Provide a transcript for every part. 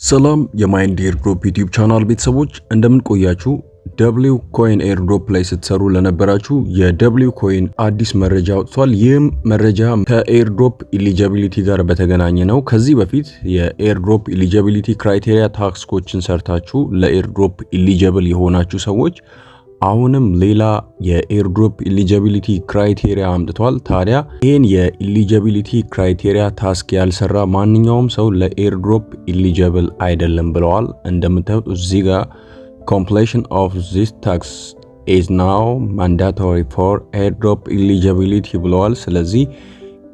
ሰላም የ Mind Airdrop YouTube channel ቤተሰቦች፣ እንደምን ቆያችሁ? W coin airdrop ላይ ስትሰሩ ለነበራችሁ የ W coin አዲስ መረጃ አውጥቷል። ይህም መረጃ ከ airdrop eligibility ጋር በተገናኘ ነው። ከዚህ በፊት የ airdrop eligibility criteria task ኦችን ሰርታችሁ ለ airdrop eligible የሆናችሁ ሰዎች አሁንም ሌላ የ airdrop eligibility criteria አምጥቷል። ታዲያ ይህን የ eligibility criteria task ያልሰራ ማንኛውም ሰው ለ airdrop eligible አይደለም ብለዋል። እንደምታዩት እዚህ ጋር "Completion of this task is now mandatory for airdrop eligibility" ብለዋል። ስለዚህ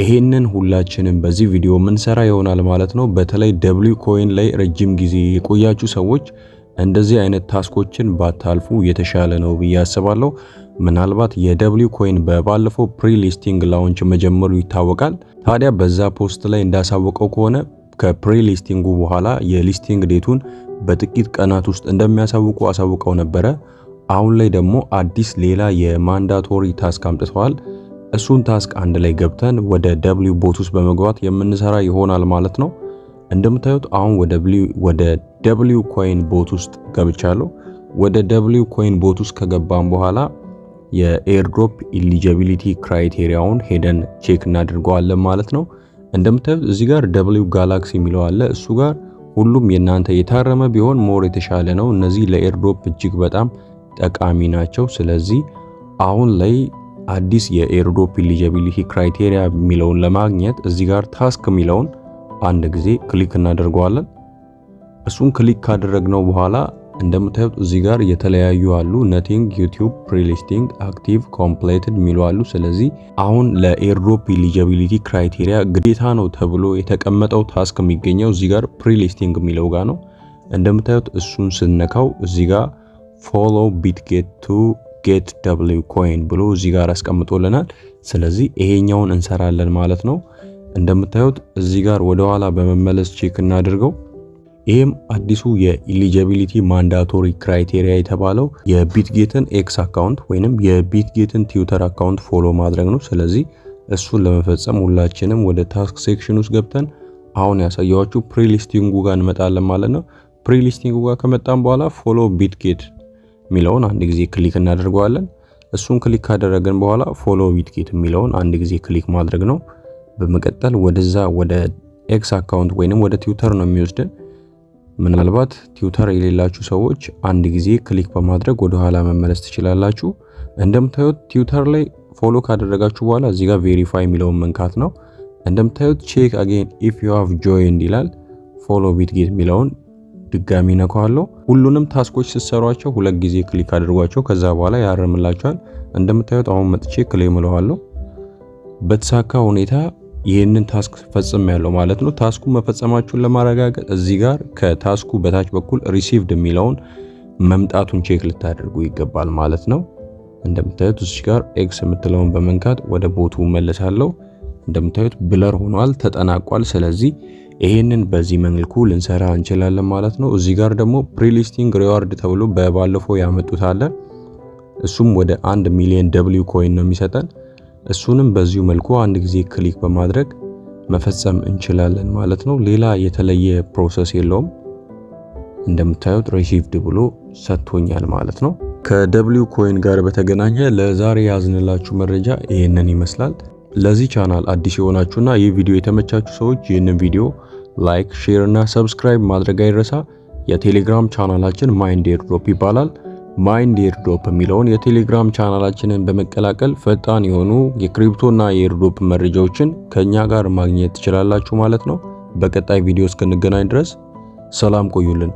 ይሄንን ሁላችንም በዚህ ቪዲዮ ምንሰራ ይሆናል ማለት ነው። በተለይ W coin ላይ ረጅም ጊዜ የቆያችሁ ሰዎች እንደዚህ አይነት task ኦችን ባታልፉ የተሻለ ነው ብዬ አስባለሁ። ምናልባት የ W coin በባለፈው pre listing launch መጀመሩ ይታወቃል። ታዲያ በዛ post ላይ እንዳሳወቀው ከሆነ ከ pre listing ኡ በኋላ የ listing date ኡን በጥቂት ቀናት ውስጥ እንደሚያሳውቁ አሳውቀው ነበረ። አሁን ላይ ደግሞ አዲስ ሌላ የ mandatory task አምጥተዋል። እሱን task አንድ ላይ ገብተን ወደ W bot ውስጥ በመግባት የምንሰራ ይሆናል ማለት ነው። እንደምታዩት አሁን ወደ W coin bot ውስጥ ገብቻለሁ። ወደ W coin bot ውስጥ ከገባን በኋላ የ airdrop eligibility criteria ውን ሄደን check እናደርገዋለን ማለት ነው። እንደምታዩት እዚህ ጋር W Galaxy የሚለው አለ። እሱ ጋር ሁሉም የእናንተ የታረመ ቢሆን more የተሻለ ነው። እነዚህ ለ airdrop እጅግ በጣም ጠቃሚ ናቸው። ስለዚህ አሁን ላይ አዲስ የ airdrop eligibility criteria የሚለውን ለማግኘት እዚህ ጋር task የሚለውን አንድ ጊዜ click እናደርገዋለን። እሱን click ካደረግነው በኋላ እንደምታዩት እዚህ ጋር የተለያዩ አሉ። Nothing፣ YouTube፣ pre-listing፣ active፣ completed የሚሉ አሉ። ስለዚህ አሁን ለ airdrop eligibility criteria ግዴታ ነው ተብሎ የተቀመጠው task የሚገኘው እዚህ ጋር pre-listing የሚለው ጋር ነው። እንደምታዩት እሱን ስነካው እዚህ ጋር "Follow Bitget to get W coin" ብሎ እዚህ ጋር አስቀምጦልናል። ስለዚህ ይሄኛውን እንሰራለን ማለት ነው። እንደምታዩት እዚህ ጋር ወደኋላ በመመለስ check እናድርገው። ይህም አዲሱ የ eligibility mandatory criteria የተባለው የ Bitget ን X account ወይንም የ Bitget ን Twitter account follow ማድረግ ነው። ስለዚህ እሱን ለመፈጸም ሁላችንም ወደ task section ውስጥ ገብተን አሁን ያሳየኋችሁ pre-listing ኡ ጋር እንመጣለን ማለት ነው። Pre-listing ኡ ጋር ከመጣን በኋላ follow Bitget የሚለውን አንድ ጊዜ click እናደርገዋለን። እሱን click ካደረግን በኋላ follow Bitget የሚለውን አንድ ጊዜ click ማድረግ ነው። በመቀጠል ወደዛ ወደ X account ወይንም ወደ ትዊተር ነው የሚወስደን። ምናልባት ትዊተር የሌላችሁ ሰዎች አንድ ጊዜ click በማድረግ ወደ ኋላ መመለስ ትችላላችሁ። እንደምታዩት ትዊተር ላይ follow ካደረጋችሁ በኋላ እዚህ ጋር verify የሚለውን መንካት ነው። እንደምታዩት "Check again if you have joined" ይላል። Follow Bitget የሚለውን ድጋሚ ነካዋለሁ። ሁሉንም task ኦች ስትሰሯቸው ሁለት ጊዜ click አድርጓቸው፣ ከዛ በኋላ ያርምላችኋል። እንደምታዩት አሁን መጥቼ claim እለዋለሁ። በተሳካ ሁኔታ ይህንን task ፈጽሜያለሁ ማለት ነው። Task ኡ መፈጸማችሁን ለማረጋገጥ እዚህ ጋር ከ task ኡ በታች በኩል received የሚለውን መምጣቱን check ልታደርጉ ይገባል ማለት ነው። እንደምታዩት እዚህ ጋር X የምትለውን በመንካት ወደ bot ኡ እመለሳለሁ። እንደምታዩት blur ሆኗል፣ ተጠናቋል። ስለዚህ ይሄንን በዚህ መልኩ ልንሰራ እንችላለን ማለት ነው። እዚህ ጋር ደግሞ pre-listing reward ተብሎ በባለፈው ያመጡት አለ። እሱም ወደ 1 ሚሊዮን W coin ነው የሚሰጠን። እሱንም በዚሁ መልኩ አንድ ጊዜ click በማድረግ መፈጸም እንችላለን ማለት ነው። ሌላ የተለየ process የለውም። እንደምታዩት received ብሎ ሰጥቶኛል ማለት ነው። ከ W coin ጋር በተገናኘ ለዛሬ ያዝንላችሁ መረጃ ይህንን ይመስላል። ለዚህ ቻናል አዲስ የሆናችሁና ይህ ቪዲዮ የተመቻችሁ ሰዎች ይህንን ቪዲዮ like፣ share እና subscribe ማድረግ አይረሳ። የቴሌግራም ቻናላችን Mind Airdrop ይባላል። Mind Airdrop የሚለውን የቴሌግራም ቻናላችንን በመቀላቀል ፈጣን የሆኑ የ crypto እና የ airdrop መረጃዎችን ከኛ ጋር ማግኘት ትችላላችሁ ማለት ነው። በቀጣይ ቪዲዮ እስክንገናኝ ድረስ ሰላም ቆዩልን።